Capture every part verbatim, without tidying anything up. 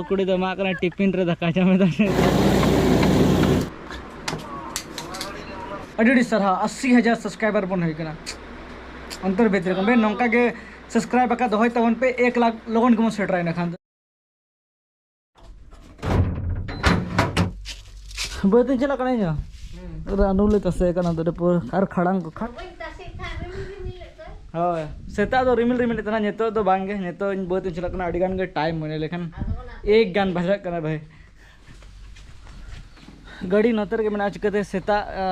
ᱠᱩᱲᱤ ᱫᱚ ᱮᱢᱟᱜ ᱠᱟᱱᱟ ᱴᱤᱯᱷᱤᱱ ᱨᱮ ᱫᱟᱠᱟ ᱡᱚᱢ ᱮᱫᱟ᱾ ᱟᱹᱰᱤ ᱟᱹᱰᱤ ᱥᱟᱨᱦᱟᱣ, ᱟᱥᱤ ᱦᱟᱡᱟᱨ ᱥᱟᱵᱥᱠᱨᱟᱭᱵᱟᱨ ᱵᱚᱱ ᱦᱩᱭ ᱠᱟᱱᱟ᱾ ᱚᱱᱛᱚᱨ ᱵᱷᱤᱛᱨᱤ ᱠᱷᱚᱱ ᱵᱮᱱ ᱱᱚᱝᱠᱟ ᱜᱮ ᱥᱟᱵᱥᱠᱨᱟᱭᱤᱵ ᱟᱠᱟᱫ ᱫᱚᱦᱚᱭ ᱛᱟᱵᱚᱱ ᱯᱮ, ᱮᱠ ᱞᱟᱠᱷ ᱞᱚᱜᱚᱱ ᱜᱮᱵᱚᱱ ᱥᱮᱴᱮᱨᱟ ᱤᱱᱟᱹ ᱠᱷᱟᱱ ᱫᱚ᱾ ᱵᱟᱹᱫᱽ ᱤᱧ ᱪᱟᱞᱟᱜ ᱠᱟᱱᱟ ᱤᱧ ᱦᱚᱸ᱾ ᱨᱟᱱᱩ ᱞᱮ ᱛᱟᱥᱮ ᱠᱟᱱᱟ ᱫᱚᱨᱮ ᱯᱩᱨᱟᱹ ᱟᱨ ᱠᱷᱟᱲᱟᱝ ᱠᱚ ᱠᱷᱟᱲ-, ᱦᱳᱭ, ᱥᱮᱛᱟᱜ ᱫᱚ ᱨᱤᱢᱤᱞ ᱨᱤᱢᱤᱞ ᱮᱫ ᱛᱟᱦᱮᱱᱟ, ᱱᱤᱛᱚᱜ ᱫᱚ ᱵᱟᱝ ᱜᱮ᱾ ᱱᱤᱛᱚᱜ ᱤᱧ ᱵᱟᱹᱫᱽ ᱤᱧ ᱪᱟᱞᱟᱜ ᱠᱟᱱᱟ, ᱟᱹᱰᱤ ᱜᱟᱱ ᱜᱮ ᱴᱟᱭᱤᱢ ᱢᱚᱱᱮ ᱞᱮᱠᱷᱟᱱ ᱮᱠ ᱜᱟᱱ ᱵᱟᱡᱟᱜ ᱠᱟᱱᱟ ᱵᱷᱟᱭ᱾ ᱜᱟᱹᱰᱤ ᱱᱚᱛᱮ ᱨᱮᱜᱮ ᱢᱮᱱᱟᱜᱼᱟ, ᱪᱤᱠᱟᱹᱛᱮ ᱥᱮᱛᱟᱜ, ᱟ,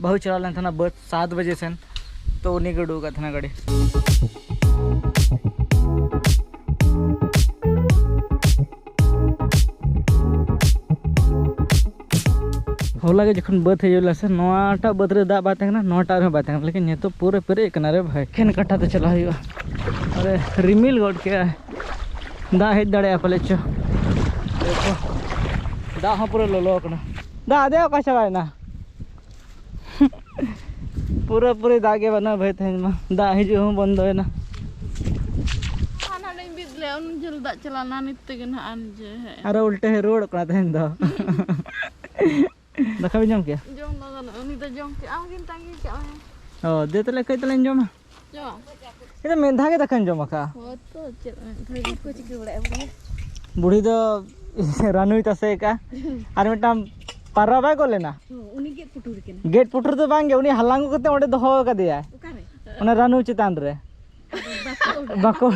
ᱵᱟᱹᱦᱩ ᱪᱟᱞᱟᱣ ᱞᱮᱱ ᱛᱟᱦᱮᱱᱟ ᱵᱟᱹᱫᱽ ᱥᱟᱛ ᱵᱟᱡᱮ ᱥᱮᱱ, ᱛᱚ ᱩᱱᱤ ᱜᱮ ᱩᱰᱩᱠ ᱟᱠᱟᱫ ᱛᱟᱦᱮᱱᱟ ᱜᱟᱹᱰᱤ᱾ ᱦᱚᱞᱟ ᱜᱮ ᱡᱚᱠᱷᱚᱱ ᱵᱟᱹᱫᱽ ᱦᱮᱡ ᱦᱩᱭ ᱞᱮᱱᱟ ᱥᱮ, ᱱᱚᱣᱟᱴᱟᱜ ᱵᱟᱹᱫᱽ ᱨᱮ ᱫᱟᱜ ᱵᱟᱭ ᱛᱟᱦᱮᱸ ᱠᱟᱱᱟ, ᱱᱚᱣᱟᱴᱟᱜ ᱨᱮᱦᱚᱸ ᱵᱟᱭ ᱛᱟᱦᱮᱸ ᱠᱟᱱᱟ, ᱞᱮᱠᱤᱱ ᱱᱤᱛᱚᱜ ᱯᱩᱨᱟᱹ ᱯᱮᱨᱮᱡ ᱠᱟᱱᱟ ᱨᱮ ᱵᱷᱟᱭ᱾ ᱮᱠᱷᱮᱱ ᱠᱟᱴᱟ ᱛᱮ ᱪᱟᱞᱟᱜ ᱦᱩᱭᱩᱜᱼᱟ᱾ ᱟᱨᱮ ᱨᱤᱢᱤᱞ ᱜᱚᱫ ᱠᱮᱜᱼᱟᱭ, ᱫᱟᱜ ᱦᱮᱡ ᱫᱟᱲᱮᱭᱟᱜᱼᱟ ᱯᱟᱞᱮ ᱪᱚ᱾ ᱫᱟᱜ ᱦᱚᱸ ᱯᱩᱨᱟᱹ ᱞᱚᱞᱚ ᱠᱟᱱᱟ᱾ ᱫᱟᱜ ᱫᱮ ᱚᱠᱟ ᱪᱟᱵᱟᱭᱮᱱᱟ? ᱯᱩᱨᱟᱹ ᱯᱩᱨᱤ ᱫᱟᱜ ᱜᱮ ᱵᱟᱹᱱᱩᱜᱼᱟ ᱵᱷᱟᱭ ᱛᱮᱦᱮᱧ ᱢᱟ, ᱫᱟᱜ ᱦᱤᱡᱩᱜ ᱦᱚᱸ ᱵᱚᱱᱫᱚᱭᱮᱱᱟ᱾ ᱦᱟᱱᱟ ᱱᱟᱹᱧ ᱵᱤᱫ ᱞᱮ, ᱩᱱ ᱡᱷᱟᱹᱞ ᱫᱟᱜ ᱪᱟᱞᱟᱣ ᱞᱮᱱᱟ, ᱱᱤᱛ ᱛᱮᱜᱮ ᱱᱟᱦᱟᱜ ᱟᱱ ᱡᱮ ᱦᱮᱡ ᱮᱱᱟ᱾ ᱟᱨᱚ ᱩᱞᱴᱟᱹ ᱦᱮᱡ ᱨᱩᱣᱟᱹᱲᱚᱜ ᱠᱟᱱᱟ ᱛᱮᱦᱮᱧ ᱫᱚ᱾ ᱫᱟᱠᱟ ᱵᱤᱱ ᱡᱚᱢ ᱠᱮᱜᱼᱟ? ᱡᱚᱢ ᱫᱚ ᱜᱟᱱᱚᱜᱼᱟ, ᱩᱱᱤ ᱫᱚ ᱡᱚᱢ ᱠᱮᱜᱼᱟ, ᱟᱢ ᱜᱮᱢ ᱛᱟᱺᱜᱤ ᱠᱟᱜ ᱢᱮ᱾ ᱚ, ᱫᱮ ᱛᱟᱦᱞᱮ ᱠᱟᱹᱡ ᱛᱟᱞᱟᱝ ᱡᱚᱢᱟ᱾ ᱡᱚᱢ? ᱤᱧ ᱫᱚ ᱢᱤᱫ ᱫᱷᱟᱣ ᱜᱮ ᱫᱟᱠᱟᱧ ᱡᱚᱢ ᱟᱠᱟᱫᱼᱟ᱾ ᱦᱳᱭ ᱛᱚ, ᱪᱮᱫ ᱢᱤᱫ ᱫᱷᱟᱣ ᱜᱮ? ᱪᱮᱫ ᱠᱚ ᱪᱤᱠᱟᱹ ᱵᱟᱲᱟᱭᱮᱫᱼᱟ ᱵᱩᱲᱦᱤ? ᱵᱩᱲᱦᱤ ᱫᱚ ᱨᱟᱱᱩᱭ ᱛᱟᱥᱮ ᱟᱠᱟᱫᱼᱟ᱾ ᱟᱨ ᱢᱤᱫᱴᱟᱝ ᱯᱟᱣᱨᱟ ᱵᱟᱭ ᱜᱚᱡ ᱞᱮᱱᱟ? ᱦᱚᱸ, ᱩᱱᱤ ᱜᱮᱫ ᱯᱩᱴᱩᱨ ᱠᱟᱱᱟ᱾ ᱜᱮᱫ ᱯᱩᱴᱩᱨ ᱫᱚ ᱵᱟᱝ ᱜᱮ, ᱩᱱᱤ ᱦᱟᱞᱟᱝ ᱟᱹᱜᱩ ᱠᱟᱛᱮ ᱚᱸᱰᱮ ᱫᱚᱦᱚ ᱟᱠᱟᱫᱮᱭᱟᱭ᱾ ᱚᱠᱟᱨᱮ? ᱚᱱᱟ ᱨᱟᱱᱩ ᱪᱮᱛᱟᱱ ᱨᱮ᱾ ᱟᱫᱚ ᱵᱟᱠᱚ ᱵᱟᱠᱚ,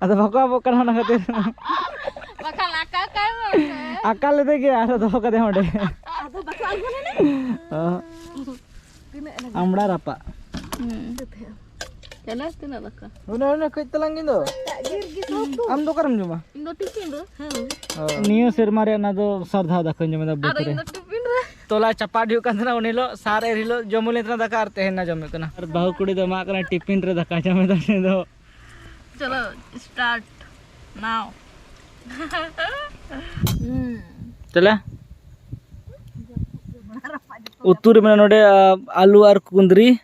ᱟᱫᱚ ᱵᱟᱠᱚ ᱟᱵᱚᱜ ᱠᱟᱱᱟ ᱚᱱᱟ ᱠᱷᱟᱹᱛᱤᱨ᱾ ᱵᱟᱠᱷᱟᱱ ᱟᱠᱟ ᱠᱟᱭ ᱢᱮ᱾ ᱟᱠᱟ ᱞᱮᱫᱮ ᱜᱮ, ᱟᱨᱦᱚᱸ ᱫᱚᱦᱚ ᱠᱟᱫᱮ ᱚᱸᱰᱮ᱾ ᱟᱫᱚ ᱵᱟᱠᱚ ᱟᱬᱜᱚ ᱞᱮᱱᱟ? ᱚ᱾ ᱛᱤᱱᱟᱹᱜ ᱮᱱᱟ? ᱟᱢᱲᱟ ᱨᱟᱯᱟᱜ᱾ ᱦᱩᱸ᱾ ᱪᱟᱞᱟᱜ ᱛᱤᱱᱟᱹᱜ ᱫᱟᱠᱟ? ᱚᱱᱟ, ᱚᱱᱟ ᱠᱟᱹᱡ ᱛᱟᱞᱟᱝ ᱜᱮ ᱫᱚ᱾ ᱥᱮᱛᱟᱜ ᱡᱤᱞ ᱜᱮ ᱥᱚᱠ ᱫᱚ᱾ ᱟᱢ ᱫᱚ ᱚᱠᱟᱨᱮᱢ ᱡᱚᱢᱟ? ᱤᱧ ᱫᱚ ᱴᱤᱯᱷᱤᱱ ᱨᱮ᱾ ᱦᱮᱸ᱾ ᱚ᱾ ᱱᱤᱭᱟᱹ ᱥᱮᱨᱢᱟ ᱨᱮ ᱚᱱᱟ ᱫᱚ ᱥᱟᱨᱫᱷᱟ ᱫᱟᱠᱟᱧ ᱡᱚᱢ ᱮᱫᱟ ᱵᱟᱹᱫᱽ ᱟᱨ ᱨᱮ᱾ ᱤᱧ ᱫᱚ ᱴᱤᱯᱷᱤᱱ ᱨᱮ᱾ ᱛᱚᱞᱟ ᱪᱟᱯᱟᱫ ᱦᱩᱭᱩᱜ ᱠᱟᱱ ᱛᱟᱦᱮᱱᱟ ᱩᱱ ᱦᱤᱞᱳᱜ, ᱥᱟᱨ ᱮᱨ ᱦᱤᱞᱳᱜ ᱡᱚᱢ ᱦᱩᱭ ᱞᱮᱱ ᱛᱟᱦᱮᱱᱟ ᱫᱟᱠᱟ, ᱟᱨ ᱛᱮᱦᱮᱧ ᱱᱟ ᱡᱚᱢ ᱦᱩᱭᱩᱜ ᱠᱟᱱᱟ᱾ ᱟᱨ ᱵᱟᱹᱦᱩ ᱠᱩᱲᱤ ᱫᱚ ᱮᱢᱟᱜ ᱠᱟᱱᱟ ᱴᱤᱯᱷᱤᱱ ᱨᱮ ᱫᱟᱠᱟ ᱡᱚᱢ ᱮᱫᱟ ᱩᱱᱤ ᱫᱚ᱾ ᱪᱚᱞᱚ, start now. ᱦᱩᱸ᱾ ᱪᱚᱞᱚ᱾ ᱩᱛᱩ ᱨᱮ ᱢᱮᱱᱟᱜᱼᱟ ᱱᱚᱰᱮ, ᱟ, ᱟᱞᱩ ᱟᱨ ᱠᱩᱸᱫᱽᱨᱤ,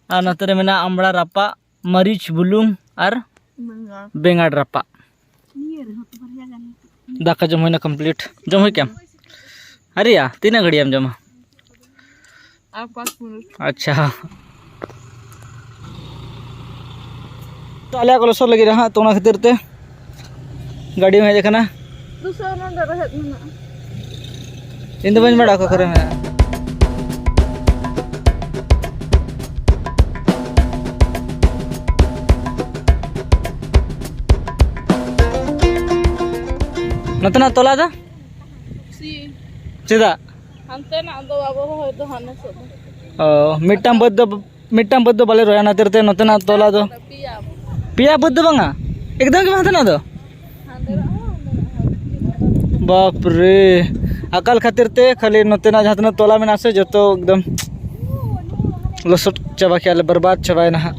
ᱟᱨ ᱱᱚᱛᱮ ᱨᱮ ᱢᱮᱱᱟᱜᱼᱟ ᱟᱢᱲᱟ ᱨᱟᱯᱟᱜ, ᱢᱟᱹᱨᱤᱪ, ᱵᱩᱞᱩᱝ ᱟᱨ ᱵᱮᱸᱜᱟᱲ᱾ ᱵᱮᱸᱜᱟᱲ ᱨᱟᱯᱟᱜ᱾ ᱱᱤᱭᱟᱹ ᱫᱟᱠᱟ ᱡᱚᱢ ᱦᱩᱭᱱᱟ complete? ᱡᱚᱢ ᱦᱩᱭ ᱠᱮᱫᱟᱢ? ᱟᱹᱣᱨᱤᱭᱟ? ᱛᱤᱱᱟᱹᱜ ᱜᱷᱟᱹᱲᱤᱡ ᱮᱢ ᱡᱚᱢᱟ? ᱟᱨ ᱯᱟᱸᱪ ᱢᱤᱱᱤᱴ᱾ ᱟᱪᱪᱷᱟ᱾ ᱛᱚ ᱟᱞᱮᱭᱟᱜ ᱠᱚ ᱞᱚᱥᱚᱫ ᱞᱟᱹᱜᱤᱫ ᱦᱟᱸᱜ, ᱛᱚ ᱚᱱᱟ ᱠᱷᱟᱹᱛᱤᱨ ᱛᱮ ᱜᱟᱹᱰᱤ ᱦᱚᱸ ᱦᱮᱡ ᱟᱠᱟᱱᱟ᱾ ᱫᱩᱥᱚ ᱚᱱᱟ ᱫᱚ ᱨᱮᱦᱮᱫ ᱢᱮᱱᱟᱜᱼᱟ᱾ ᱤᱧ ᱫᱚ ᱵᱟᱹᱧ ᱵᱟᱲᱟᱭᱟ ᱚᱠᱟ ᱠᱚᱨᱮ ᱢᱮᱱᱟᱜᱼᱟ᱾ ᱱᱚᱛᱮᱱᱟᱜ ᱛᱚᱞᱟ ᱫᱚ? ᱥᱤ᱾ ᱪᱮᱫᱟᱜ? ᱦᱟᱱᱛᱮᱱᱟᱜ ᱫᱚ ᱵᱟᱵᱚ ᱨᱚᱦᱚᱭ ᱫᱚ, ᱦᱟᱱᱮ ᱥᱮᱫ ᱫᱚ᱾ ᱚ, ᱢᱤᱫᱴᱟᱝ ᱵᱟᱹᱫᱽ ᱫᱚ, ᱢᱤᱫᱴᱟᱝ ᱵᱟᱹᱫᱽ ᱫᱚ ᱵᱟᱞᱮ ᱨᱚᱦᱚᱭᱟ, ᱚᱱᱟ ᱠᱷᱟᱹᱛᱤᱨ ᱛᱮ ᱱᱚᱛᱮᱱᱟᱜ ᱛᱚᱞᱟ ᱫᱚ᱾ ᱯᱮᱭᱟ᱾ ᱯᱮᱭᱟ ᱵᱟᱹᱫᱽ ᱫᱚ ᱵᱟᱝᱟ? ᱮᱠᱫᱚᱢ ᱜᱮ ᱵᱟᱝ ᱦᱟᱱᱛᱮᱱᱟᱜ ᱫᱚ? ᱦᱟᱱᱛᱮᱱᱟᱜ ᱦᱚᱸ, ᱦᱟᱱᱛᱮᱱᱟᱜ ᱦᱚᱸ᱾ ᱵᱟᱯ ᱨᱮ, ᱟᱠᱟᱞ ᱠᱷᱟᱹᱛᱤᱨ ᱛᱮ ᱠᱷᱟᱹᱞᱤ ᱱᱚᱛᱮᱱᱟᱜ ᱡᱟᱦᱟᱸ ᱛᱤᱱᱟᱹᱜ ᱛᱚᱞᱟ ᱢᱮᱱᱟᱜᱼᱟ ᱥᱮ, ᱡᱚᱛᱚ ᱮᱠᱫᱚᱢ ᱞᱚᱥᱚᱫ ᱪᱟᱵᱟ ᱠᱮᱜᱼᱟ ᱞᱮ, ᱵᱚᱨᱵᱟᱫ ᱪᱟᱵᱟᱭᱮᱱᱟ ᱦᱟᱸᱜ᱾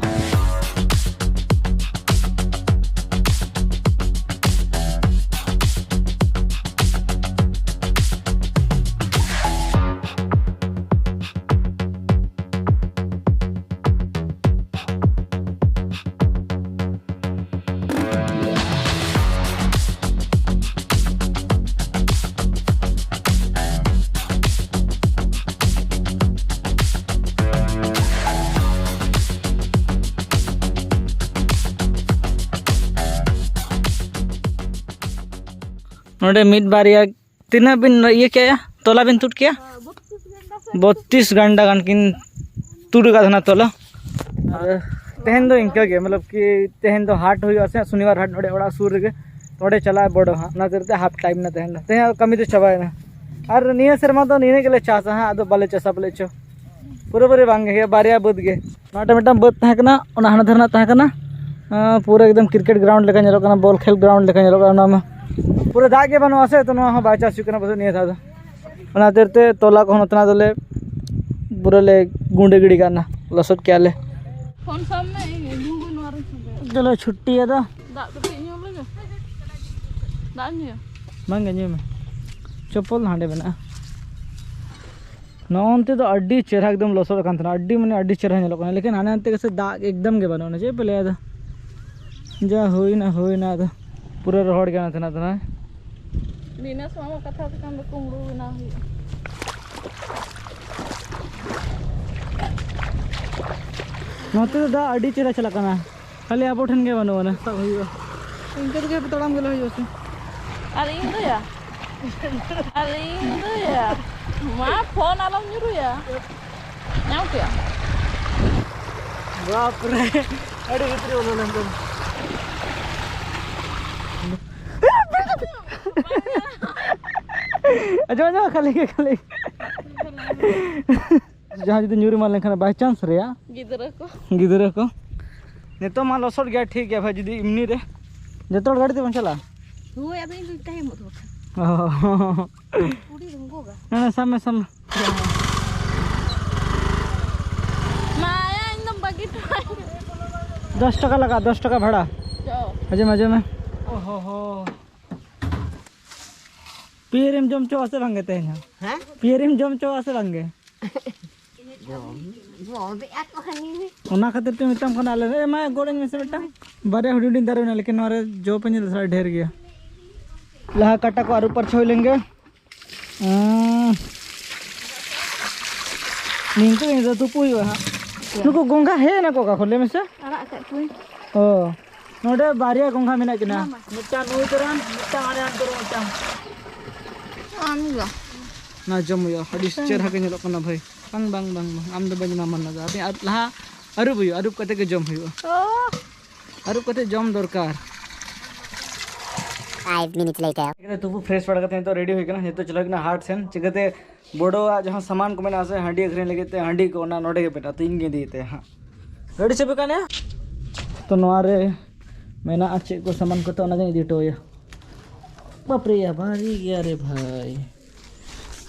ᱱᱚᱰᱮ ᱢᱤᱫ ᱵᱟᱨᱭᱟ ᱛᱤᱱᱟᱹᱜ ᱵᱤᱱ ᱤᱭᱟᱹ ᱠᱮᱜᱼᱟ? ᱛᱚᱞᱟ ᱵᱤᱱ ᱛᱩᱫ ᱠᱮᱜᱼᱟ? ᱵᱚᱛᱛᱤᱥ ᱜᱟᱱᱰᱟ ᱜᱟᱱ ᱠᱤᱱ ᱛᱩᱫ ᱟᱠᱟᱫ ᱛᱟᱦᱮᱱᱟ ᱛᱚᱞᱟ᱾ ᱟᱨ ᱛᱮᱦᱮᱧ ᱫᱚ ᱤᱱᱠᱟᱹ ᱜᱮ, ᱢᱚᱛᱞᱚᱵ ᱠᱤ ᱛᱮᱦᱮᱧ ᱫᱚ ᱦᱟᱴ ᱦᱩᱭᱩᱜᱼᱟ ᱥᱮ ᱥᱚᱱᱤᱵᱟᱨ ᱦᱟᱴ ᱱᱚᱰᱮ ᱚᱲᱟᱜ ᱥᱩᱨ ᱨᱮᱜᱮ, ᱚᱸᱰᱮ ᱪᱟᱞᱟᱜ ᱵᱚᱲᱚ ᱦᱟᱸᱜ, ᱚᱱᱟ ᱠᱷᱟᱹᱛᱤᱨ ᱛᱮ ᱦᱟᱯ ᱴᱟᱭᱤᱢ ᱮᱱᱟ ᱛᱮᱦᱮᱧ ᱫᱚ᱾ ᱛᱮᱦᱮᱧ ᱠᱟᱹᱢᱤ ᱫᱚ ᱪᱟᱵᱟᱭᱮᱱᱟ᱾ ᱟᱨ ᱱᱤᱭᱟᱹ ᱥᱮᱨᱢᱟ ᱫᱚ ᱱᱤᱭᱟᱹ ᱜᱮᱞᱮ ᱪᱟᱥᱟ ᱦᱟᱸᱜ, ᱟᱫᱚ ᱵᱟᱞᱮ ᱪᱟᱥᱟ ᱵᱚᱞᱮ ᱪᱚ, ᱯᱩᱨᱟᱹᱯᱩᱨᱤ ᱵᱟᱝ ᱜᱮ ᱦᱩᱭᱩᱜᱼᱟ, ᱵᱟᱨᱭᱟ ᱵᱟᱹᱫᱽ ᱜᱮ᱾ ᱱᱚᱣᱟᱴᱟᱜ ᱢᱤᱫᱴᱟᱝ ᱵᱟᱹᱫᱽ ᱛᱟᱦᱮᱸ ᱠᱟᱱᱟ, ᱚᱱᱟ ᱦᱟᱱᱟ ᱫᱷᱟᱨᱮ ᱨᱮᱱᱟᱜ ᱛᱟᱦᱮᱸ ᱠᱟᱱᱟ᱾ ᱟᱸ, ᱯᱩᱨᱟᱹ ᱮᱠᱫᱚᱢ ᱠᱨᱤᱠᱮᱴ ᱜᱨᱟᱣᱩᱱᱰ ᱞᱮᱠᱟ ᱧᱮᱞᱚᱜ ᱠᱟᱱᱟ, ᱵᱚᱞ ᱠᱷᱮᱞ ᱜᱨᱟᱣᱩᱱᱰ ᱞᱮᱠᱟ ᱧᱮᱞᱚᱜ ᱠᱟᱱᱟ᱾ ᱚᱱᱟ ᱢᱟ ᱯᱩᱨᱟᱹ ᱫᱟᱜ ᱜᱮ ᱵᱟᱹᱱᱩᱜᱼᱟ ᱥᱮ, ᱛᱚ ᱱᱚᱣᱟ ᱦᱚᱸ ᱵᱟᱭ ᱪᱟᱥ ᱦᱩᱭᱩᱜ ᱠᱟᱱᱟ ᱯᱟᱥᱮᱡ ᱱᱤᱭᱟᱹ ᱫᱷᱟᱣ ᱫᱚ᱾ ᱚᱱᱟ ᱠᱷᱟᱹᱛᱤᱨ ᱛᱮ ᱛᱚᱞᱟ ᱠᱚᱦᱚᱸ ᱱᱚᱛᱮᱱᱟᱜ ᱫᱚᱞᱮ ᱯᱩᱨᱟᱹ ᱞᱮ ᱜᱩᱸᱰᱟᱹ ᱜᱤᱰᱤ ᱠᱟᱜ ᱠᱟᱱᱟ, ᱞᱚᱥᱚᱫ ᱠᱮᱜᱼᱟ ᱞᱮ᱾ ᱯᱷᱳᱱ ᱥᱟᱵ ᱢᱮ, ᱤᱧ ᱤᱧ ᱦᱚᱸ ᱱᱚᱣᱟ ᱨᱮᱧ ᱥᱟᱵᱮᱭᱟ᱾ ᱪᱚᱞᱚ ᱪᱷᱩᱴᱴᱤ ᱟᱫᱚ᱾ ᱫᱟᱜ ᱠᱟᱹᱴᱤᱡ ᱧᱩ ᱞᱮᱜᱮ᱾ ᱫᱟᱜ ᱮᱢ ᱧᱩᱭᱟ? ᱵᱟᱝ ᱜᱮ, ᱧᱩᱭ ᱢᱮ᱾ ᱪᱚᱯᱯᱚᱞ ᱦᱟᱸᱰᱮ ᱢᱮᱱᱟᱜᱼᱟ᱾ ᱱᱚᱜᱼᱚ ᱱᱚᱱᱛᱮ ᱫᱚ ᱟᱹᱰᱤ ᱪᱮᱦᱨᱟ ᱮᱠᱫᱚᱢ ᱞᱚᱥᱚᱫ ᱟᱠᱟᱱ ᱛᱟᱦᱮᱱᱟ, ᱟᱹᱰᱤ ᱢᱟᱱᱮ ᱟᱹᱰᱤ ᱪᱮᱦᱨᱟ ᱧᱮᱞᱚᱜ ᱠᱟᱱᱟ, ᱞᱮᱠᱤᱱ ᱦᱟᱱᱮ ᱦᱟᱱᱛᱮ ᱜᱮᱥᱮ ᱫᱟᱜ ᱮᱠᱫᱚᱢ ᱜᱮ ᱵᱟᱹᱱᱩᱜᱼᱟ᱾ ᱪᱮᱫ ᱯᱮ ᱞᱟᱹᱭᱟ ᱟᱫᱚ, ᱡᱟ ᱦᱩᱭᱱᱟ ᱦᱩᱭᱱᱟ᱾ ᱟᱫᱚ ᱯᱩᱨᱟᱹ ᱨᱚᱦᱚᱲ ᱜᱮᱭᱟ ᱱᱟᱥᱮᱱᱟᱜ ᱫᱚ ᱱᱟᱦᱟᱜ᱾ ᱫᱤᱱᱟᱹ ᱥᱚᱢᱚᱭ ᱠᱟᱛᱷᱟ ᱛᱮᱠᱷᱟᱱ ᱫᱚ ᱠᱩᱢᱵᱽᱲᱩ ᱵᱮᱱᱟᱣ ᱦᱩᱭᱩᱜᱼᱟ᱾ ᱱᱚᱛᱮ ᱫᱚ ᱫᱟᱜ ᱟᱹᱰᱤ ᱪᱮᱦᱨᱟ ᱪᱟᱞᱟᱜ ᱠᱟᱱᱟ, ᱠᱷᱟᱹᱞᱤ ᱟᱵᱚ ᱴᱷᱮᱱ ᱜᱮ ᱵᱟᱹᱱᱩᱜ ᱟᱱᱟ᱾ ᱥᱟᱵ ᱦᱩᱭᱩᱜᱼᱟ᱾ ᱤᱱᱠᱟᱹ ᱛᱮᱜᱮ ᱛᱟᱲᱟᱢ ᱜᱮᱞᱮ ᱦᱩᱭᱩᱜᱼᱟ ᱥᱮ᱾ ᱟᱨ ᱤᱧ ᱫᱚᱭᱟ, ᱟᱨ ᱤᱧ ᱫᱚᱭᱟ, ᱢᱟ ᱯᱷᱳᱱ ᱟᱞᱚᱢ ᱧᱩᱨᱩᱭᱟ᱾ ᱧᱟᱢ ᱠᱮᱜᱼᱟ? ᱵᱟᱯ ᱨᱮ, ᱟᱹᱰᱤ ᱵᱷᱤᱛᱨᱤ ᱵᱚᱞᱚ ᱞᱮᱱ ᱛᱟᱢᱟ᱾ ᱟᱸᱡᱚᱢ, ᱟᱸᱡᱚᱢ, ᱠᱷᱟᱹᱞᱤ ᱜᱮ, ᱠᱷᱟᱹᱞᱤ ᱜᱮ᱾ ᱡᱟᱦᱟᱸ ᱡᱩᱫᱤ ᱧᱩᱨ ᱮᱢᱟᱱ ᱞᱮᱱᱠᱷᱟᱱ by chance ᱨᱮᱭᱟᱜ᱾ ᱜᱤᱫᱽᱨᱟᱹ ᱠᱚ᱾ ᱜᱤᱫᱽᱨᱟᱹ ᱠᱚ᱾ ᱱᱤᱛᱚᱜ ᱢᱟ ᱞᱚᱥᱚᱫ ᱜᱮᱭᱟ, ᱴᱷᱤᱠ ᱜᱮᱭᱟ ᱵᱷᱟᱭ, ᱡᱩᱫᱤ ᱮᱢᱱᱤ ᱨᱮ ᱡᱚᱛᱚ ᱦᱚᱲ ᱜᱟᱹᱰᱤ ᱛᱮᱵᱚᱱ ᱪᱟᱞᱟᱜᱼᱟ᱾ ᱦᱳᱭ, ᱟᱫᱚ ᱤᱧ ᱫᱚᱧ ᱛᱟᱭᱚᱢᱚᱜ ᱫᱚ ᱵᱟᱠᱷᱟᱱ᱾ ᱚ᱾ ᱠᱩᱲᱤ ᱫᱚᱢ ᱜᱚᱜᱟ᱾ ᱦᱮᱸ, ᱥᱟᱵ ᱢᱮ, ᱥᱟᱵ ᱢᱮ᱾ ᱢᱟᱭᱟ, ᱤᱧ ᱫᱚᱢ ᱵᱟᱹᱜᱤ ᱦᱚᱴᱚ ᱟᱹᱧ᱾ ᱫᱚᱥ ᱴᱟᱠᱟ ᱞᱟᱜᱟᱜᱼᱟ, ᱫᱚᱥ ᱴᱟᱠᱟ ᱵᱷᱟᱲᱟ᱾ ᱪᱚ᱾ ᱦᱤᱡᱩᱜ ᱢᱮ, ᱦᱤᱡᱩᱜ ᱢᱮ᱾ ᱳ ᱦᱳ ᱦᱳ᱾ ᱯᱤᱭᱟᱹᱨᱤᱢ ᱡᱚᱢ ᱦᱚᱪᱚᱣᱟ ᱥᱮ ᱵᱟᱝᱜᱮ ᱛᱮᱦᱮᱧ ᱦᱚᱸ? ᱦᱮᱸ? ᱯᱤᱭᱟᱹᱨᱤᱢ ᱡᱚᱢ ᱦᱚᱪᱚᱣᱟ ᱥᱮ ᱵᱟᱝᱜᱮ? ᱡᱚᱢ, ᱡᱚᱢᱮᱫᱼᱟ ᱠᱚ ᱦᱟᱹᱱᱤ ᱱᱤ᱾ ᱚᱱᱟ ᱠᱷᱟᱹᱛᱤᱨ ᱛᱮ ᱢᱮᱛᱟᱢ ᱠᱟᱱᱟ ᱟᱞᱮ, ᱮ ᱢᱟ, ᱜᱚᱲ ᱟᱹᱧ ᱢᱮᱥᱮ ᱢᱤᱫᱴᱟᱝ᱾ ᱵᱟᱨᱭᱟ ᱦᱩᱰᱤᱧ ᱦᱩᱰᱤᱧ ᱫᱟᱨᱮ ᱢᱮᱱᱟᱜᱼᱟ, ᱞᱮᱠᱤᱱ ᱱᱚᱣᱟ ᱨᱮ ᱡᱚ ᱯᱮ ᱧᱮᱞ ᱫᱟ, ᱰᱷᱮᱨ ᱜᱮᱭᱟ᱾ ᱞᱟᱦᱟ ᱠᱟᱴᱟ ᱠᱚ ᱟᱹᱨᱩᱵ ᱯᱟᱨᱪᱷᱟ ᱦᱩᱭ ᱞᱮᱱ ᱜᱮ᱾ ᱩᱸ᱾ ᱱᱤᱝᱠᱟᱹ ᱜᱮ ᱱᱤᱛᱚᱜ ᱛᱩᱯᱩ ᱦᱩᱭᱩᱜᱼᱟ ᱦᱟᱸᱜ᱾ ᱱᱩᱠᱩ ᱜᱚᱝᱜᱷᱟ ᱦᱮᱡ ᱮᱱᱟ ᱠᱚ ᱚᱠᱟ ᱠᱷᱚᱱ? ᱞᱟᱹᱭ ᱢᱮᱥᱮ᱾ ᱟᱲᱟᱜ ᱟᱠᱟᱫ ᱠᱚᱣᱟᱹᱧ᱾ ᱚ, ᱱᱚᱰᱮ ᱵᱟᱨᱭᱟ ᱜᱚᱝᱜᱷᱟ ᱢᱮᱱᱟᱜ ᱠᱤᱱᱟ᱾ ᱢᱟᱢᱟ᱾ ᱢᱤᱫᱴᱟᱝ ᱱᱩᱭ ᱛᱚᱨᱟᱱ, ᱢᱤᱫᱴᱟᱝ ᱟᱞᱮ ᱦᱟᱱᱛᱮ ᱨᱮ ᱢᱤᱫᱴᱟᱝ᱾ ᱟᱢ ᱜᱮ᱾ ᱚᱱᱟ ᱡᱚᱢ ᱦᱩᱭᱩᱜᱼᱟ, ᱟᱹᱰᱤ ᱪᱮᱦᱨᱟ ᱜᱮ ᱧᱮᱞᱚᱜ ᱠᱟᱱᱟ ᱵᱷᱟᱹᱭ᱾ ᱵᱟᱝ, ᱵᱟᱝ, ᱵᱟᱝ, ᱵᱟᱝ, ᱟᱢ ᱫᱚ ᱵᱟᱹᱧ ᱮᱢᱟᱢᱟ ᱚᱱᱟ ᱫᱚ᱾ ᱟᱯᱮ ᱟᱨ ᱞᱟᱦᱟ ᱟᱹᱨᱩᱵ ᱦᱩᱭᱩᱜᱼᱟ, ᱟᱹᱨᱩᱵ ᱠᱟᱛᱮ ᱜᱮ ᱡᱚᱢ ᱦᱩᱭᱩᱜᱼᱟ᱾ ᱚ᱾ ᱟᱹᱨᱩᱵ ᱠᱟᱛᱮ ᱡᱚᱢ ᱫᱚᱨᱠᱟᱨ᱾ Five minutes later. ᱛᱩᱯᱩ fresh ᱵᱟᱲᱟ ᱠᱟᱛᱮ ᱱᱤᱛᱚᱜ ready ᱦᱩᱭ ᱠᱟᱱᱟ᱾ ᱱᱤᱛᱚᱜ ᱪᱟᱞᱟᱣ ᱦᱩᱭᱩᱜ ᱠᱟᱱᱟ ᱦᱟᱴ ᱥᱮᱱ᱾ ᱪᱤᱠᱟᱹᱛᱮ ᱵᱚᱰᱚᱣᱟᱜ ᱡᱟᱦᱟᱸ ᱥᱟᱢᱟᱱ ᱠᱚ ᱢᱮᱱᱟᱜᱼᱟ ᱥᱮ, ᱦᱟᱺᱰᱤ ᱟᱹᱠᱷᱨᱤᱧ ᱞᱟᱹᱜᱤᱫ ᱛᱮ ᱦᱟᱺᱰᱤ ᱠᱚ, ᱚᱱᱟ ᱱᱚᱰᱮ ᱜᱮ ᱢᱮᱱᱟᱜᱼᱟ, ᱛᱚ ᱤᱧ ᱜᱮ ᱤᱫᱤᱭᱮᱫ ᱛᱟᱭᱟ ᱦᱟᱸᱜ᱾ ᱜᱟᱹᱰᱤ ᱪᱟᱹᱵᱤ ᱠᱟᱱ ᱭᱟ? ᱛᱚ ᱱᱚᱣᱟ ᱨᱮ ᱢᱮᱱᱟᱜᱼᱟ ᱪᱮᱫ ᱠᱚ ᱥᱟᱢᱟᱱ ᱠᱚ, ᱛᱚ ᱚᱱᱟ ᱜᱮᱧ ᱤᱫᱤ ᱦᱚᱴᱚ ᱟᱭᱟ᱾ ᱵᱟᱯ ᱨᱮ, ᱭᱟ ᱵᱷᱟᱨᱤ ᱜᱮᱭᱟ ᱨᱮ ᱵᱷᱟᱭ,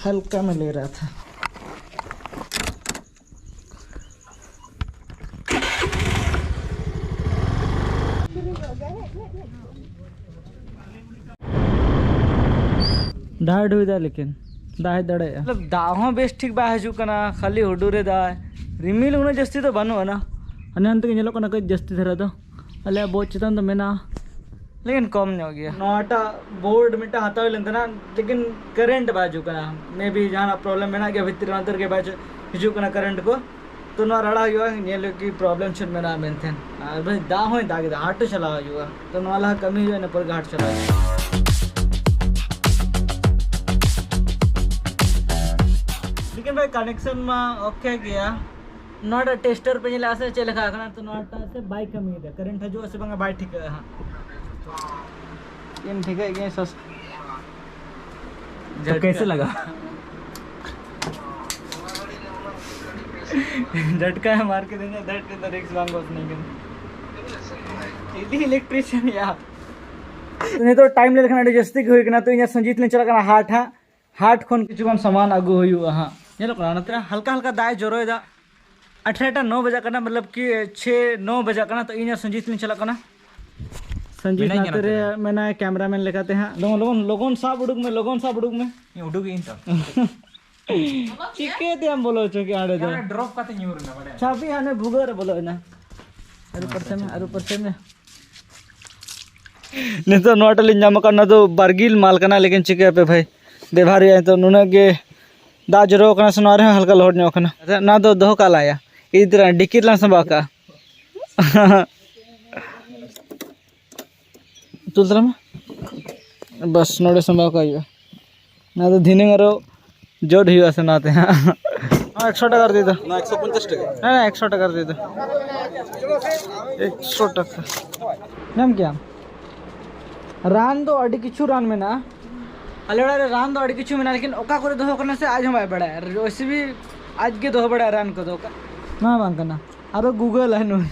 ᱦᱟᱞᱠᱟ ᱢᱮ ᱞᱮ ᱨᱟᱦᱟ ᱛᱷᱟ᱾ ᱰᱟᱦᱟᱨ ᱰᱷᱩᱭ ᱫᱟᱭ, ᱞᱮᱠᱤᱱ ᱫᱟᱜ ᱦᱮᱡ ᱫᱟᱲᱮᱭᱟᱜᱼᱟ᱾ ᱢᱚᱛᱞᱚᱵ, ᱫᱟᱜ ᱦᱚᱸ ᱵᱮᱥ ᱴᱷᱤᱠ ᱵᱟᱭ ᱦᱤᱡᱩᱜ ᱠᱟᱱᱟ, ᱠᱷᱟᱹᱞᱤ ᱦᱩᱰᱩᱨ ᱮᱫᱟᱭ᱾ ᱨᱤᱢᱤᱞ ᱩᱱᱟᱹᱜ ᱡᱟᱹᱥᱛᱤ ᱫᱚ ᱵᱟᱹᱱᱩᱜ ᱟᱱᱟ, ᱦᱟᱱᱮ ᱦᱟᱱᱛᱮ ᱜᱮ ᱧᱮᱞᱚᱜ ᱠᱟᱱᱟ ᱠᱟᱹᱡ ᱡᱟᱹᱥᱛᱤ ᱫᱷᱟᱨᱟ ᱫᱚ᱾ ᱟᱞᱮᱭᱟᱜ ᱵᱳᱴ ᱪᱮᱛᱟᱱ ᱫᱚ ᱢᱮᱱᱟᱜᱼᱟ ᱞᱮᱠᱤᱱ ᱠᱚᱢ ᱧᱚᱜ ᱜᱮᱭᱟ᱾ ᱱᱚᱣᱟᱴᱟᱜ ᱵᱳᱨᱰ ᱢᱤᱫᱴᱟᱝ ᱦᱟᱛᱟᱣ ᱞᱮᱱ ᱛᱟᱦᱮᱱᱟ, ᱞᱮᱠᱤᱱ ᱠᱟᱨᱮᱱᱴ ᱵᱟᱭ ᱦᱤᱡᱩᱜ ᱠᱟᱱᱟ᱾ ᱢᱮ ᱵᱤ ᱡᱟᱦᱟᱱᱟᱜ ᱯᱨᱚᱵᱞᱮᱢ ᱢᱮᱱᱟᱜ ᱜᱮᱭᱟ, ᱵᱷᱤᱛᱨᱤ ᱨᱮ ᱚᱱᱛᱮ ᱨᱮᱜᱮ ᱵᱟᱭ ᱦᱤᱡᱩᱜ ᱠᱟᱱᱟ ᱠᱟᱨᱮᱱᱴ ᱠᱚ᱾ ᱛᱚ ᱱᱚᱣᱟ ᱨᱟᱲᱟ ᱦᱩᱭᱩᱜᱼᱟ, ᱧᱮᱞ ᱦᱩᱭᱩᱜ ᱠᱤ ᱯᱨᱚᱵᱞᱮᱢ ᱪᱮᱫ ᱢᱮᱱᱟᱜᱼᱟ ᱢᱮᱱᱛᱮ᱾ ᱟᱨ ᱵᱷᱟᱹᱭ, ᱫᱟᱜ ᱦᱚᱸᱭ ᱫᱟᱜ ᱮᱫᱟ, ᱦᱟᱴ ᱪᱟᱞᱟᱣ ᱦᱩᱭᱩᱜᱼᱟ᱾ ᱛᱚ ᱱᱚᱣᱟ ᱞᱟᱦᱟ ᱠᱟᱹᱢᱤ ᱦᱩᱭᱩᱜᱼᱟ, ᱤᱱᱟᱹ ᱯᱚᱨ ᱜᱮ ᱦᱟᱴ ᱪᱟᱞᱟᱣ ᱦᱩᱭᱩᱜᱼᱟ᱾ ᱞᱮᱠᱤᱱ ᱵᱷᱟᱹᱭ, ᱠᱟᱱᱮᱠᱥᱚᱱ ᱢᱟ ᱳᱠᱮ ᱜᱮᱭᱟ᱾ ᱱᱚᱣᱟᱴᱟᱜ ᱴᱮᱥᱴᱟᱨ ᱯᱮ ᱧᱮᱞᱟ ᱥᱮ ᱪᱮᱫ ᱞᱮᱠᱟ ᱠᱟᱱᱟ? ᱛᱚ ᱱᱚᱣᱟᱴᱟᱜ ᱥᱮ ᱵᱟᱭ ᱠᱟᱹᱢᱤᱭᱮᱫᱟ, ᱠᱟᱨᱮᱱᱴ ᱦᱤᱡᱩᱜᱼᱟ ᱥᱮ ᱵᱟᱝᱟ ᱵᱟᱭ ᱴᱷᱤᱠᱟᱹᱜᱼᱟ ᱦᱟᱸᱜ᱾ ᱤᱧ ᱴᱷᱤᱠᱟᱹᱭᱮᱫ ᱜᱤᱭᱟᱹᱧ ᱥᱚᱥ- तो कैसे लगा? ᱡᱷᱟᱴᱠᱟ ᱢᱟᱨᱠᱮᱴ ᱨᱮ ᱫᱟᱹᱲ ᱛᱮᱫᱚ ᱨᱤᱠᱥ ᱵᱟᱝ ᱜᱚᱥ ᱱᱤᱝᱠᱟᱹ᱾ ᱤᱫᱤ ᱤᱞᱮᱠᱴᱨᱤᱥᱤᱭᱟᱱ ᱭᱟ᱾ ᱛᱚ ᱱᱤᱛᱚᱜ ᱴᱟᱭᱤᱢ ᱞᱟᱹᱭ ᱞᱮᱠᱷᱟᱱ ᱟᱹᱰᱤ ᱡᱟᱹᱥᱛᱤ ᱜᱮ ᱦᱩᱭ ᱠᱟᱱᱟ᱾ ᱛᱚ ᱤᱧ ᱟᱨ ᱥᱚᱧᱡᱤᱛ ᱞᱤᱧ ᱪᱟᱞᱟᱜ ᱠᱟᱱᱟ ᱦᱟᱴ ᱦᱟᱸᱜ᱾ ᱦᱟᱴ ᱠᱷᱚᱱ ᱠᱤᱪᱷᱩ ᱜᱟᱱ ᱥᱟᱢᱟᱱ ᱟᱹᱜᱩ ᱦᱩᱭᱩᱜᱼᱟ ᱦᱟᱸᱜ᱾ ᱧᱮᱞᱚᱜ ᱠᱟᱱᱟ ᱱᱚᱛᱮ ᱦᱟᱞᱠᱟ ᱦᱟᱞᱠᱟ ᱫᱟᱜ ᱮ ᱡᱚᱨᱚᱭᱮᱫᱟ᱾ ᱟᱴᱷᱨᱚᱴᱟ ᱱᱚ ᱵᱟᱡᱟᱜ ᱠᱟᱱᱟ, ᱢᱚᱛᱞᱚᱵ ᱠᱤ ᱪᱷᱮ ᱱᱚ ᱵᱟᱡᱟᱜ ᱠᱟᱱᱟ᱾ ᱛᱚ ᱤᱧ ᱟᱨ ᱥᱚᱧᱡᱤᱛ ᱞᱤᱧ ᱪᱟᱞᱟᱜ ᱠᱟᱱᱟ᱾ ᱥᱚᱧᱡᱤᱛ ᱢᱮᱱᱟᱭ ᱱᱟᱛᱮ ᱨᱮ ᱠᱟᱱᱟ᱾ ᱢᱮᱱᱟᱭ ᱠᱮᱢᱨᱟᱢᱮᱱ ᱞᱮᱠᱟᱛᱮ ᱦᱟᱸᱜ᱾ ᱞᱚᱜᱚᱱ, ᱞᱚᱜᱚᱱ, ᱞᱚᱜᱚᱱ ᱥᱟᱵ ᱩᱰᱩᱠ ᱢᱮ, ᱞᱚᱜᱚᱱ ᱥᱟᱵ ᱩᱰᱩᱠ ᱢᱮ᱾ ᱤᱧ ᱩᱰᱩᱠ ᱤᱧ ᱛᱚ᱾ ᱪᱤᱠᱟᱹᱛᱮᱢ ᱵᱚᱞᱚ ᱦᱚᱪᱚ ᱠᱮᱜᱼᱟ ᱚᱸᱰᱮ ᱫᱚ? ᱠᱮᱢᱨᱟ ᱰᱨᱚᱯ ᱠᱟᱛᱮ ᱧᱩᱨ ᱮᱱᱟ, ᱵᱟᱲᱟᱭ᱾ ᱪᱟᱵᱤ ᱦᱟᱱᱮ ᱵᱷᱩᱜᱟᱹᱜ ᱨᱮ ᱵᱚᱞᱚ ᱮᱱᱟ᱾ ᱟᱹᱨᱩ ᱯᱟᱹᱨᱥᱮ ᱢᱮ, ᱟᱹᱨᱩ ᱯᱟᱹᱨᱥᱮ ᱢᱮ᱾ ᱱᱤᱛᱚᱜ ᱱᱚᱣᱟᱴᱟᱜ ᱞᱤᱧ ᱧᱟᱢ ᱟᱠᱟᱫ, ᱱᱚᱣᱟ ᱫᱚ ᱵᱟᱨᱜᱤᱞ ᱢᱟᱞ ᱠᱟᱱᱟ, ᱞᱮᱠᱤᱱ ᱪᱤᱠᱟᱹᱭᱟᱯᱮ ᱵᱷᱟᱭ, ᱵᱮᱵᱷᱟᱨ ᱦᱩᱭᱩᱜᱼᱟ ᱱᱤᱛᱚᱜ᱾ ᱱᱩᱱᱟᱹᱜ ᱜᱮ ᱫᱟᱜ ᱡᱚᱨᱚ ᱠᱟᱱᱟ ᱥᱮ, ᱱᱚᱣᱟ ᱨᱮᱦᱚᱸ ᱦᱟᱞᱠᱟ ᱞᱚᱦᱚᱫ ᱧᱚᱜ ᱠᱟᱱᱟ᱾ ᱟᱪᱪᱷᱟ, ᱱᱚᱣᱟ ᱫᱚ ᱫᱚᱦᱚ ᱠᱟᱜ ᱞᱟᱝ ᱭᱟ, ᱤᱫᱤ ᱛᱚᱨᱟ ᱰᱤᱠᱤ ᱨᱮᱞᱟᱝ ᱥᱟᱢᱵᱟᱣ ᱠᱟᱜᱼᱟ᱾ ᱛᱩᱞ ᱛᱟᱨᱟ ᱢᱮ᱾ ᱵᱟᱥ, ᱱᱚᱰᱮ ᱥᱟᱢᱵᱟᱣ ᱠᱟᱜ ᱦᱩᱭᱩᱜᱼᱟ᱾ ᱱᱚᱣᱟ ᱫᱚ ᱫᱷᱤᱱᱟᱹᱝ ᱟᱨᱚ ᱡᱳᱴ ᱦᱩᱭᱩᱜᱼᱟ ᱥᱮ ᱱᱚᱣᱟᱛᱮ ᱦᱟᱸᱜ᱾ ᱱᱚᱣᱟ ᱮᱠᱥᱚ ᱴᱟᱠᱟ ᱨᱮ ᱫᱤ ᱫᱚ᱾ ᱱᱚᱣᱟ ᱮᱠᱥᱚ ᱯᱚᱧᱪᱟᱥ ᱴᱟᱠᱟ? ᱦᱮᱸ, ᱮᱠᱥᱚ ᱴᱟᱠᱟ ᱨᱮ ᱫᱤ ᱫᱚ᱾ ᱮᱠᱥᱚ ᱴᱟᱠᱟ᱾ ᱧᱟᱢ ᱠᱮᱜᱼᱟᱢ? ᱨᱟᱱ ᱫᱚ ᱟᱹᱰᱤ ᱠᱤᱪᱷᱩ ᱨᱟᱱ ᱢᱮᱱᱟᱜᱼᱟ᱾ ᱟᱞᱮ ᱚᱲᱟᱜ ᱨᱮ ᱨᱟᱱ ᱫᱚ ᱟᱹᱰᱤ ᱠᱤᱪᱷᱩ ᱢᱮᱱᱟᱜᱼᱟ, ᱞᱮᱠᱤᱱ ᱚᱠᱟ ᱠᱚᱨᱮ ᱫᱚᱦᱚ ᱠᱟᱱᱟ ᱥᱮ ᱟᱡ ᱦᱚᱸ ᱵᱟᱭ ᱵᱟᱲᱟᱭᱟ᱾ ᱟᱨ ᱨᱚᱥᱤ ᱵᱤ ᱟᱡ ᱜᱮ ᱫᱚᱦᱚ ᱵᱟᱲᱟᱭᱟ ᱨᱟᱱ ᱠᱚᱫᱚ᱾ ᱚᱠᱟ-, ᱱᱚᱣᱟ ᱵᱟᱝ ᱠᱟᱱᱟ, ᱟᱨᱚ ᱜᱩᱜᱚᱞ ᱟᱭ ᱱᱩᱭ᱾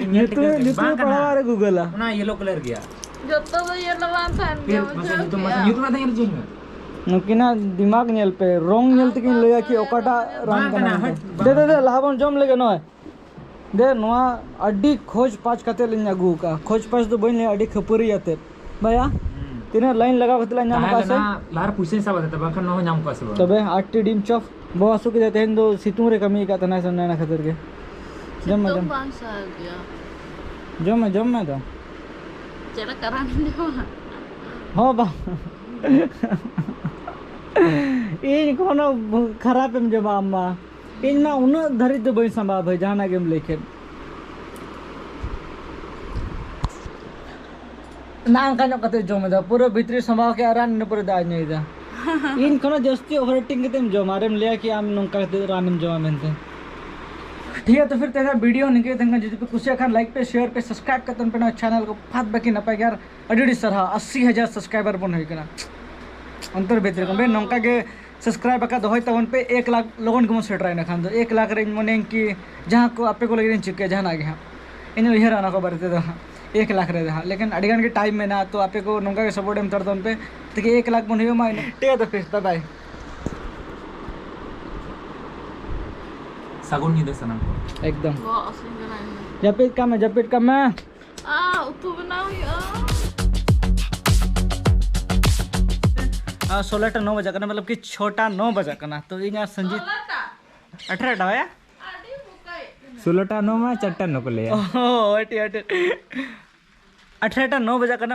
ᱤᱧ ᱧᱮᱞ ᱧᱩᱛᱩᱢ, ᱴᱷᱤᱠᱟᱹ ᱠᱮᱫᱟ, ᱧᱩᱛᱩᱢ ᱵᱟᱝ ᱠᱟᱱᱟ᱾ ᱯᱟᱲᱦᱟᱣ ᱟᱨᱚ ᱜᱩᱜᱚᱞᱟ᱾ ᱚᱱᱟ ᱭᱮᱞᱳ ᱠᱟᱞᱟᱨ ᱜᱮᱭᱟ᱾ ᱡᱚᱛᱚ ᱫᱚ ᱧᱮᱞ ᱵᱟᱝ ᱛᱟᱦᱮᱱ ᱯᱷᱤᱨ ᱜᱮᱭᱟ, ᱢᱟᱥᱮ ᱵᱩᱡᱷᱟᱹᱣ ᱧᱩᱛᱩᱢ, ᱢᱟᱥᱮ ᱠᱮᱜᱼᱟ᱾ ᱧᱩᱛᱩᱢ ᱟᱛᱮ ᱧᱮᱞ ᱦᱚᱪᱚᱧ ᱢᱮ᱾ ᱱᱩᱠᱤᱱᱟᱜ ᱫᱤᱢᱟᱜᱽ ᱧᱮᱞ ᱯᱮ, ᱨᱚᱝ ᱧᱮᱞ ᱛᱮᱠᱤᱱ ᱞᱟᱹᱭᱟ ᱠᱤ ᱚᱠᱟᱴᱟᱜ ᱨᱟᱱ ᱵᱟᱝ ᱠᱟᱱᱟ ᱠᱟᱱᱟ, ᱢᱮᱱᱛᱮ᱾ ᱦᱟᱹᱴ, ᱫᱮ, ᱵᱟᱝ ᱫᱮ, ᱫᱮ, ᱠᱟᱱᱟ᱾ ᱞᱟᱦᱟ ᱵᱚᱱ ᱡᱚᱢ ᱞᱮᱜᱮ ᱱᱚᱜᱼᱚᱭ᱾ ᱫᱮ, ᱱᱚᱣᱟ ᱟᱹᱰᱤ ᱠᱷᱚᱡᱽ ᱯᱟᱸᱪ ᱠᱟᱛᱮ ᱞᱤᱧ ᱟᱹᱜᱩ ᱟᱠᱟᱫᱼᱟ᱾ ᱠᱷᱚᱡᱽ ᱯᱟᱸᱪ ᱫᱚ ᱵᱟᱹᱧ ᱞᱟᱹᱭᱟ, ᱟᱹᱰᱤ ᱠᱷᱟᱹᱯᱟᱹᱨᱤ ᱟᱛᱮᱫ᱾ ᱵᱷᱟᱭᱟ, ᱦᱩᱸ᱾ ᱛᱤᱱᱟᱹᱜ ᱞᱟᱭᱤᱱ ᱞᱟᱜᱟᱣ ᱠᱟᱛᱮ ᱞᱟᱝ ᱧᱟᱢ ᱛᱟᱦᱮᱸ ᱟᱠᱟᱫ ᱥᱮ? ᱞᱮᱱᱟ, ᱞᱟᱦᱟᱨᱮ ᱯᱩᱭᱥᱟᱹᱧ ᱥᱟᱵ ᱟᱫᱮ ᱛᱟᱦᱮᱸ, ᱵᱟᱝᱠᱷᱟᱱ ᱱᱚᱣᱟ ᱦᱚᱸ ᱧᱟᱢ ᱠᱚᱜᱼᱟ ᱥᱮ ᱵᱟᱝ? ᱛᱚᱵᱮ ᱟᱴ ᱴᱤ ᱰᱤᱢ ᱪᱚᱯ᱾ ᱵᱚᱦᱚᱜ ᱦᱟᱹᱥᱩ ᱠᱮᱫᱟ ᱛᱮᱦᱮᱧ ᱫᱚ, ᱥᱤᱛᱩᱝ ᱨᱮ ᱠᱟᱹᱢᱤ ᱟᱠᱟᱫ ᱛᱟᱦᱮᱱᱟ ᱥᱮ, ᱚᱱᱟ ᱠᱷᱟᱹᱛᱤᱨ ᱜᱮ᱾ ᱡᱚᱢ ᱢᱮ, ᱥᱤᱛᱩᱝ ᱡᱚᱢ ᱢᱮ᱾ ᱵᱟᱝ ᱥᱟᱦᱟᱣ ᱜᱮᱭᱟ᱾ ᱡᱚᱢ ᱢᱮ, ᱡᱚᱢ ᱢᱮ ᱫᱚ᱾ ᱪᱮᱫ ᱞᱮᱠᱟ ᱨᱟᱱ ᱡᱚᱢᱟ? ᱦᱚᱸ ᱵᱟᱝ᱾ ᱤᱧ ᱠᱷᱚᱱ ᱦᱚᱸ ᱠᱷᱟᱨᱟᱯ ᱮᱢ ᱡᱚᱢᱟ ᱟᱢ ᱢᱟ᱾ ᱤᱧ ᱢᱟ ᱩᱱᱟᱹᱜ ᱫᱷᱟᱹᱨᱤᱡ ᱫᱚ ᱵᱟᱹᱧ ᱥᱟᱢᱵᱟᱣᱟ ᱵᱷᱟᱹᱭ, ᱡᱟᱦᱟᱱᱟᱜ ᱜᱮᱢ ᱞᱟᱹᱭ ᱠᱮᱫ᱾ ᱱᱟ ᱚᱱᱠᱟ ᱧᱚᱜ ᱠᱟᱛᱮ ᱡᱚᱢ ᱮᱫᱟ, ᱯᱩᱨᱟᱹ ᱵᱷᱤᱛᱨᱤ ᱥᱟᱢᱵᱟᱣ ᱠᱮᱫᱼᱟ ᱨᱟᱱ, ᱤᱱᱟᱹ ᱯᱚᱨᱮ ᱫᱟᱜ ᱧᱩᱭᱮᱫᱟ᱾ ᱤᱧ ᱠᱷᱚᱱ ᱦᱚᱸ ᱡᱟᱹᱥᱛᱤ ᱳᱵᱷᱟᱨ ᱤᱴᱤᱝ ᱠᱟᱛᱮᱢ ᱡᱚᱢᱟ, ᱟᱨᱮᱢ ᱞᱟᱹᱭᱟ ᱠᱤ ᱟᱢ ᱱᱚᱝᱠᱟ ᱠᱟᱛᱮ ᱨᱟᱱᱮᱢ ᱡᱚᱢᱟ ᱢᱮᱱᱛᱮ᱾ ᱴᱷᱤᱠ ᱜᱮᱭᱟ, ᱛᱚ ᱯᱷᱤᱨ ᱛᱮᱦᱮᱧᱟᱜ ᱵᱷᱤᱰᱤᱭᱳ ᱱᱤᱝᱠᱟᱹ ᱜᱮ ᱛᱟᱦᱮᱸ ᱠᱟᱱᱟ᱾ ᱡᱩᱫᱤ ᱯᱮ ᱠᱩᱥᱤᱭᱟᱜ ᱠᱷᱟᱱ ᱞᱟᱭᱤᱠ ᱯᱮ, ᱥᱮᱭᱟᱨ ᱯᱮ, ᱥᱟᱵᱥᱠᱨᱟᱭᱤᱵ ᱠᱟᱛᱮ ᱯᱮ ᱱᱚᱣᱟ ᱪᱮᱱᱮᱞ ᱠᱚ ᱯᱷᱟᱫ ᱵᱟᱹᱠᱤ ᱱᱟᱯᱟᱭ ᱜᱮ᱾ ᱟᱨ ᱟᱹᱰᱤ ᱟᱹᱰᱤ ᱥᱟᱨᱦᱟᱣ, ᱟᱥᱤ ᱦᱟᱡᱟᱨ ᱥᱟᱵᱥᱠᱨᱟᱭᱵᱟᱨ ᱵᱚᱱ ᱦᱩᱭ ᱠᱟᱱᱟ᱾ ᱚᱱᱛᱚᱨ ᱵᱷᱤᱛᱨᱤ ᱠᱷᱚᱱ ᱵᱮᱱ ᱱᱚᱝᱠᱟ ᱜᱮ ᱥᱟᱵᱥᱠᱨᱟᱭᱤᱵ ᱟᱠᱟᱫ ᱫᱚᱦᱚᱭ ᱛᱟᱵᱚᱱ ᱯᱮ, ᱮᱠ ᱞᱟᱠᱷ ᱞᱚᱜᱚᱱ ᱜᱮᱵᱚᱱ ᱥᱮᱴᱮᱨᱟ᱾ ᱤᱱᱟᱹ ᱠᱷᱟᱱ ᱫᱚ ᱮᱠ ᱞᱟᱠᱷ ᱨᱮᱧ ᱢᱚᱱᱮᱭᱟᱹᱧ ᱠᱤ ᱡᱟᱦᱟᱸ ᱠᱚ ᱟᱯᱮ ᱠᱚ ᱞᱟᱹᱜᱤᱫ ᱤᱧ ᱪᱤᱠᱟᱹᱭᱟ ᱡᱟᱦᱟᱱᱟᱜ ᱜᱮ ᱦᱟᱸᱜ, ᱤᱧ ᱩᱭᱦᱟᱹᱨᱟ ᱚᱱᱟ ᱠᱚ ᱵᱟᱨᱮ ᱛᱮᱫᱚ ᱦᱟᱸᱜ, ᱮᱠ ᱞᱟᱠᱷ ᱨᱮᱫᱚ ᱦᱟᱸᱜ᱾ ᱞᱮᱠᱤᱱ ᱟᱹᱰᱤ ᱜᱟᱱ ᱜᱮ ᱴᱟᱭᱤᱢ ᱢᱮᱱᱟᱜᱼᱟ, ᱛᱚ ᱟᱯᱮ ᱠᱚ ᱱᱚᱝᱠᱟ ᱜᱮ ᱥᱟᱯᱳᱨᱴ ᱮᱢ ᱦᱟᱛᱟᱲ ᱛᱟᱵᱚᱱ ᱯᱮ᱾ ᱴᱷᱤᱠ ᱜᱮᱭᱟ, ᱮᱠ ᱞᱟᱠᱷ ᱵᱚᱱ ᱦᱩᱭᱩᱜ ᱢᱟ ᱤᱱᱟᱹ᱾ ᱴᱷᱤᱠ ᱜᱮᱭᱟ, ᱛᱚ ᱯᱷᱤᱨ ᱵᱟᱭ ᱵᱟᱭ᱾ ᱥᱟᱹᱜᱩᱱ ᱧᱤᱫᱟᱹ ᱥᱟᱱᱟᱢ ᱠᱚ᱾ ᱮᱠᱫᱚᱢ᱾ ᱵᱚᱦᱚᱜ ᱦᱟᱹᱥᱩᱧ ᱠᱟᱱᱟ ᱤᱧ ᱫᱚ᱾ ᱡᱟᱹᱯᱤᱫ ᱠᱟᱜ ᱢᱮ, ᱡᱟᱹᱯᱤᱫ ᱠᱟᱜ ᱢᱮ᱾ ᱟ, ᱩᱛᱩ ᱵᱮᱱᱟᱣ ᱦᱩᱭᱩᱜᱼᱟ᱾ ᱟᱨ ᱥᱳᱞᱳᱴᱟ ᱱᱚ ᱵᱟᱡᱟᱜ ᱠᱟᱱᱟ, ᱢᱚᱛᱞᱚᱵ ᱠᱤ ᱪᱷᱚᱴᱟ ᱱᱚ ᱵᱟᱡᱟᱜ ᱠᱟᱱᱟ᱾ ᱛᱚ ᱤᱧ ᱟᱨ ᱥᱚᱧᱡᱤᱛ ᱥᱳᱞᱳᱴᱟ? ᱟᱴᱷᱟᱨᱚᱴᱟ ᱵᱟᱭᱟ? ᱟᱹᱰᱤ ᱵᱚᱠᱟᱭᱮᱫ ᱠᱟᱱᱟ᱾ ᱥᱳᱞᱳᱴᱟ ᱱᱚ ᱢᱟ ᱪᱟᱨᱴᱟ ᱱᱚ ᱠᱚ ᱞᱟᱹᱭᱟ᱾ ᱳ, ᱟᱹᱰᱤ, ᱟᱹᱰᱤ᱾ ᱟᱴᱷᱟᱨᱚᱴᱟ ᱱᱚ ᱵᱟᱡᱟᱜ ᱠᱟᱱᱟ᱾